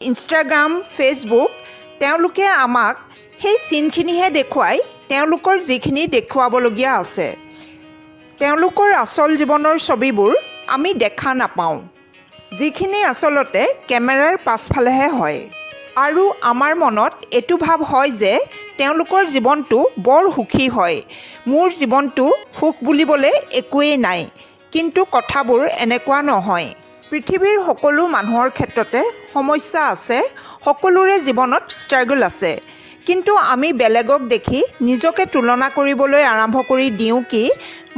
Instagram, Facebook, তেওঁলোকে আমাক সেই চিনখিনিহে দেখুৱায়, তেওঁলোকৰ যিখিনি দেখুৱাবলগীয়া আছে। তেওঁলোকৰ আচল জীৱনৰ ছবিবোৰ আমি দেখা নাপাওঁ, যিখিনি আচলতে কেমেৰাৰ পাছফালেহে হয়। আৰু আমাৰ মনত এইটো ভাৱ হয় যে তেওঁলোকৰ জীৱনটো বৰ সুখী হয়, মোৰ জীৱনটো সুখ বুলিবলৈ একোৱেই নাই। কিন্তু কথাবোৰ এনেকুৱা নহয়। পৃথিৱীৰ সকলো মানুহৰ ক্ষেত্ৰতে সমস্যা আছে, সকলোৰে জীৱনত ষ্ট্ৰাগল আছে। কিন্তু আমি বেলেগক দেখি নিজকে তুলনা কৰিবলৈ আৰম্ভ কৰি দিওঁ কি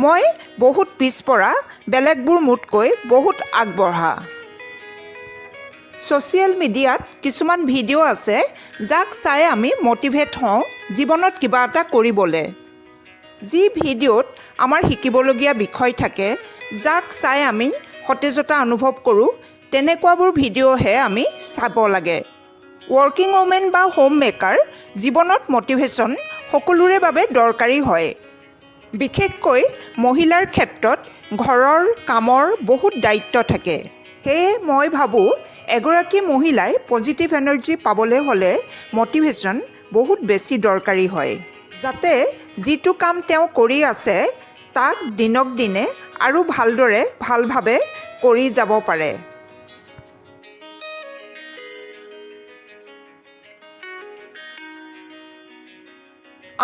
মই বহুত পিছপৰা, বেলেগবোৰ মোতকৈ বহুত আগবঢ়া। ছ'চিয়েল মিডিয়াত কিছুমান ভিডিঅ' আছে, যাক চাই আমি মটিভেট হওঁ জীৱনত কিবা এটা কৰিবলৈ। যি ভিডিঅ'ত আমাৰ শিকিবলগীয়া বিষয় থাকে, যাক চাই আমি সতেজতা অনুভৱ কৰোঁ, তেনেকুৱাবোৰ ভিডিঅ'হে আমি চাব লাগে। ৱৰ্কিং ওমেন বা হোম মেকাৰ জীৱনত মটিভেশ্যন সকলোৰে বাবে দৰকাৰী হয়। বিশেষকৈ মহিলাৰ ক্ষেত্ৰত ঘৰৰ কামৰ বহুত দায়িত্ব থাকে। সেয়ে মই ভাবোঁ, এগৰাকী মহিলাই পজিটিভ এনাৰ্জি পাবলৈ হ'লে মটিভেশ্যন বহুত বেছি দৰকাৰী হয়, যাতে যিটো কাম তেওঁ কৰি আছে তাক দিনক দিনে আৰু ভালদৰে ভালভাৱে কৰি যাব পাৰে।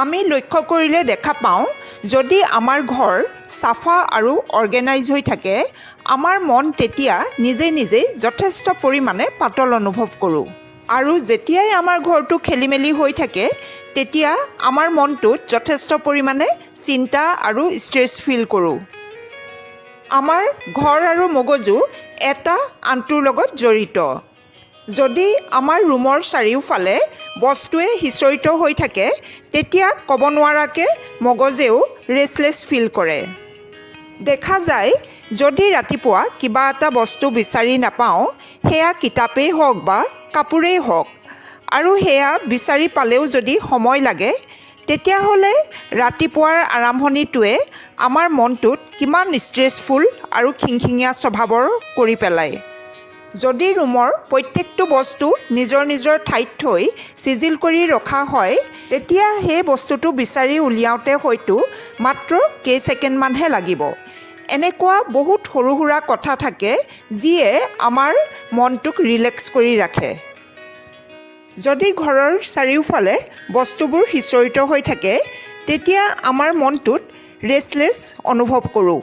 আমি লক্ষ্য কৰিলে দেখা পাওঁ, যদি আমাৰ ঘৰ চাফা আৰু অৰ্গেনাইজ হৈ থাকে, আমাৰ মন তেতিয়া নিজে নিজেই যথেষ্ট পৰিমাণে পাতল অনুভৱ কৰোঁ। আৰু যেতিয়াই আমাৰ ঘৰটো খেলি মেলি হৈ থাকে, তেতিয়া আমাৰ মনটোত যথেষ্ট পৰিমাণে চিন্তা আৰু ষ্ট্ৰেছ ফিল কৰোঁ। আমাৰ ঘৰ আৰু মগজু এটা আনটোৰ লগত জড়িত। যদি আমাৰ ৰুমৰ চাৰিওফালে বস্তুৱে সিঁচৰিত হৈ থাকে, তেতিয়া ক'ব নোৱাৰাকৈ মগজেও ৰেষ্টলেছ ফিল কৰে। দেখা যায়, যদি ৰাতিপুৱা কিবা এটা বস্তু বিচাৰি নাপাওঁ, সেয়া কিতাপেই হওক বা কাপোৰেই হওক, আৰু সেয়া বিচাৰি পালেও যদি সময় লাগে, তেতিয়াহ'লে ৰাতিপুৱাৰ আৰম্ভণিটোৱে আমাৰ মনটোত কিমান ষ্ট্ৰেছফুল আৰু খিংখিঙীয়া স্বভাৱৰ কৰি পেলায়। যদি ৰুমৰ প্ৰত্যেকটো বস্তু নিজৰ নিজৰ ঠাইত থৈ চিজিল কৰি ৰখা হয়, তেতিয়া সেই বস্তুটো বিচাৰি উলিয়াওঁতে হয়তো মাত্ৰ কেইছেকেণ্ডমানহে লাগিব। এনেকুৱা বহুত সৰু সুৰা কথা থাকে, যিয়ে আমাৰ মনটোক ৰিলেক্স কৰি ৰাখে। যদি ঘৰৰ চাৰিওফালে বস্তুবোৰ সিঁচৰিত হৈ থাকে, তেতিয়া আমাৰ মনটোত ৰেষ্টলেছ অনুভৱ কৰোঁ।